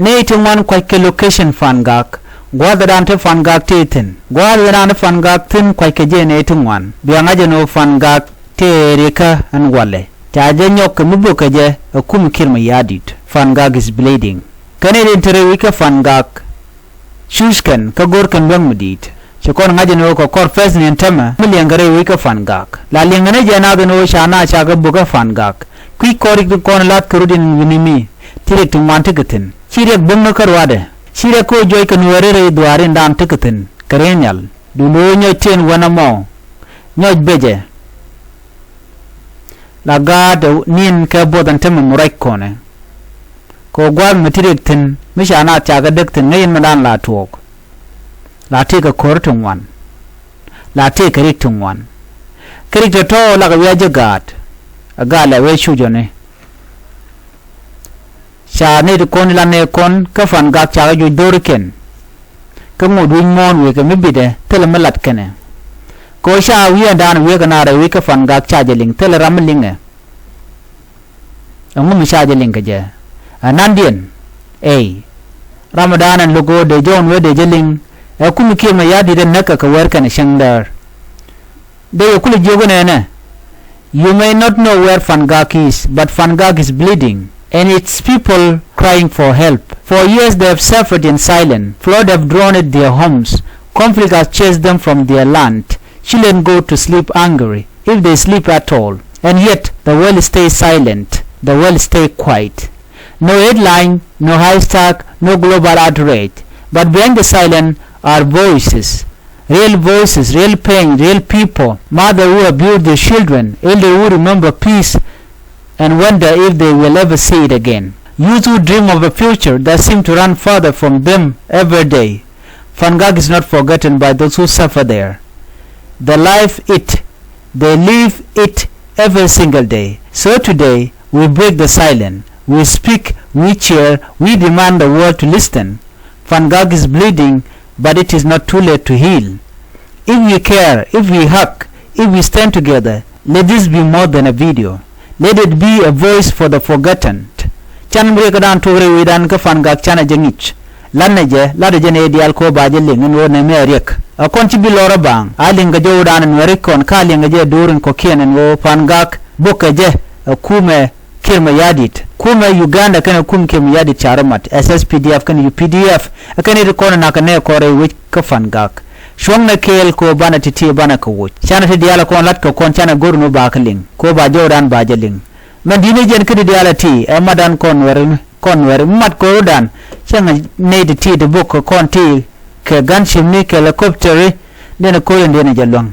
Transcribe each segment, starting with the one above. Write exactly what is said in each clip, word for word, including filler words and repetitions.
Nɛy ti ŋuan kuackɛ location Fangak. Gua̱a̱th ëëdan te Fangak tëë thi̱n. Gua̱a̱th ëëdan te Fangak thi̱n kuackɛ jɛ nɛy ti ŋuan. Bia ŋa̱c ɛn ɣöö Fangak tëë rikä ɛn walɛ. Ca jɛ nyɔk kɛ mi bökɛ jɛ ɛ kum Kiir Mayardit. Fangak is bleeding. Kɛn i̱ rin te rɛy wi̱c kä Fangak. Cuc kɛn kä go̱r kɛn luäŋ mi di̱i̱t. Ci kɔn ŋa̱c ɛn ɣöö kɛ kɔr pɛth ni ɛn tämɛ mi liɛŋkɛ rɛy wi̱c kä Fangak. La liɛŋkɛ ni jɛ naath ɛn ɣöö ca naath cakɛ bök kä Fangak. Kui̱ kɔr rik ti kɔn la̱th kɛ rut in wi̱ni mi. Ti riɛk ti ŋuan tekɛ thi̱n. Ci riɛk bäŋni kä ruaadɛ. Ci riɛk kä ɣöö juɔc kɛ nuääri rɛy dhuaar in daan tekɛ thi̱n. Kɛ ri̱n nhial. Duundɛ ɣöö nyɔc tëën wänä mɔ. Nyɔc becɛ. La gaat ɛ ni̱n kɛ buɔth ɛn tämɛ mi ruac kɔnɛ. Kɛ ɣöö gua̱a̱th mi ti riɛk thi̱n mi ca naath cakɛ dek thi̱n ŋäc in mi daan la tuɔɔk. La tëëkɛ ko̱r ti ŋuan. La tëëkɛ rik ti ŋuan. Kä rik tɔ̱tɔ̱ lakɛ wi̱i̱ a ji̱ gaat. Ɛ gaat lɛ wee cucɔni. Ca nɛy ti kɔn i̱ la nɛy kɔn kä Fangak cakɛ juc dho̱rikiɛn. Kä ŋot wi̱c muɔ̱ɔ̱n wëë kɛ mi bitdɛ thilɛ mi lat kɛnɛ. Kɛ ɣöö ca wi̱i̱ ɛn daan wëë kɛ naar ɛ wi̱c kä Fangak ca jɛ liŋ thilɛ ram mi liŋɛ. Ɛŋu mi ca jɛ liŋ kɛ jɛ? Ɛ nandiɛn. Ey. Ram ɛ daan ɛn lo̱k ɣöö dee jɔ̱ɔ̱n wee dee jɛ liŋ. Ɛ kum Kiir Mayardit ɛn näkɛ kɛ wɛr kɛnɛ cäŋ däär. Dee yɛ kulɛ jiök inɛnɛ. You may not know where Fangak is, but Fangak is bleeding, and its people crying for help. For years they have suffered in silence. Flood have drowned their homes. Conflict has chased them from their land. Children go to sleep hungry, if they sleep at all. And yet the world stays silent. The world stay quiet. No headline, no hashtag, no global outrage. But behind the silence are voices. Real voices, real pain, real people. Mother who abuse their children, elder who remember peace and wonder if they will ever see it again. Youth who dream of a future that seem to run further from them every day. Fangak is not forgotten by those who suffer there. They live it. They live it every single day. So today, we break the silence. We speak, we cheer, we demand the world to listen. Fangak is bleeding, but it is not too late to heal. If we care, if we hug, if we stand together, let this be more than a video. Let it be a voice for the forgotten. Can riɛk dan tuɔk rɛy wi̱i̱dan kä Fangak canɛ jɛ ŋic. Latnɛ jɛ, latdɛ jɛ nɛy diaal kɛ ɣöö ba jɛ liŋ ɛn ɣöö nɛmɛ ɛ riɛk. Ɛ kɔn ci bi lɔr ɛ baaŋ, a liŋ kɛ jɔwdan ɛn wɛr i̱ kɔn, ka liŋ kɛ jɛ duur in kɔ̱kiɛn ɛn ɣöö Fangak bokɛ jɛ ɛ kumɛ Kiir Mayardit. Kumɛ Uganda kɛnɛ kum Kiir Mayardit ca rɔ mat, S S P D F kɛnɛ U P D F, ɛ kɛn i̱ ti kɔn ɛ nak kɛ nɛy kɔn rɛy wec kä Fangak. Cuɔ̱ŋnɛ kɛɛl kɛ ɣöö banɛ ti̱ti̱ banɛ kɛ woc. Canɛ ti diaal ɛ kɔn la̱t kɛ kɔn canɛ go̱r ɛn ɣöö ba kɛ liŋ, kɛ ɣöö ba jɔwdan ba jɛ liŋ. Mɛn di̱t ni jɛn kä ti diaal ɛ ti, ɛ matdan kɔn wɛr, kɔn wɛr, mat kɛ ɣöödan. Cäŋ nɛy ti ti ti bok kɛ kɔn ti kɛ gunship ni kɛ helicopter i̱, den ɛ ko̱r in den ɛ jɛ luäŋ.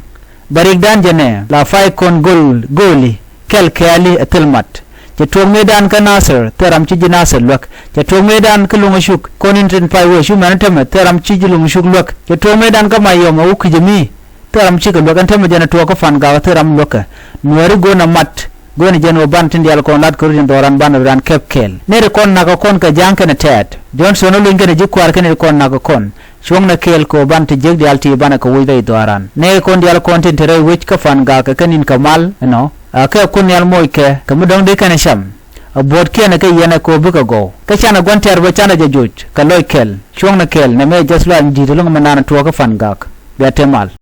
Bɛ rikdan jɛ nɛ, la pay kɔn go̱l, go̱o̱li, kɛl kɛɛli ɛ thil mat. Cɛ tuɔɔk mëëdan kä Nasir, thil ram ci ji̱ Nasir luäk. Cɛ tuɔɔk mëëdan kä Luŋ Cuk, kɔn in tin pay wee cu mɛn tämɛ, thil ram ci ji̱ Luŋ Cuk luäk. Cɛ tuɔɔk mëëdan kä Mayom ɛ wä kui̱cä mi, thil ram cikɛ luäk. Ɛn tämɛ jɛn ɛ tuɔɔk kä Fangak, thil ram luäkɛ. Nuääri go̱n ɛ mat, go̱n ɛ jɛn ɣöö ban tin diaal kɔn lat kɛ rut in dhɔran ban rut an kɛp kɛɛl. Nɛy ti kɔn nakä kɔn kɛ ja̱a̱ŋ kɛnɛ tɛɛt. Johnson ɛ luny kɛnɛ ji̱ kua̱r kɛnɛ ti kɔn nakä kɔn. Cuɔ̱ŋnɛ kɛɛl kɛ ɣöö ban ti jiäk diaal ti banɛ kɛ woc rɛy dhɔaran. Nɛy kɔn diaal kɔn tin te rɛy wec kä Fangak kɛ kɛ ni̱n kɛ mal ɛnɔ. A kɛ Kuoth Nhial moc kɛ, kɛ mi dɔ̱ŋ dee kɛnɛ cam. A buɔ̱ɔ̱tkiɛn ɛ kɛ yɛn ɛ kɛ ɣöö bikɛ gɔw. Kä canɛ gua̱n tɛ̈r bä canɛ jɛ joc, kɛ lɔc kɛl. Cuɔ̱ŋnɛ kɛɛl, nɛmɛ jɛ luac in di̱i̱t ɛlɔ̱ŋ mi naan tuɔɔk kä Fangak. Bia te mal.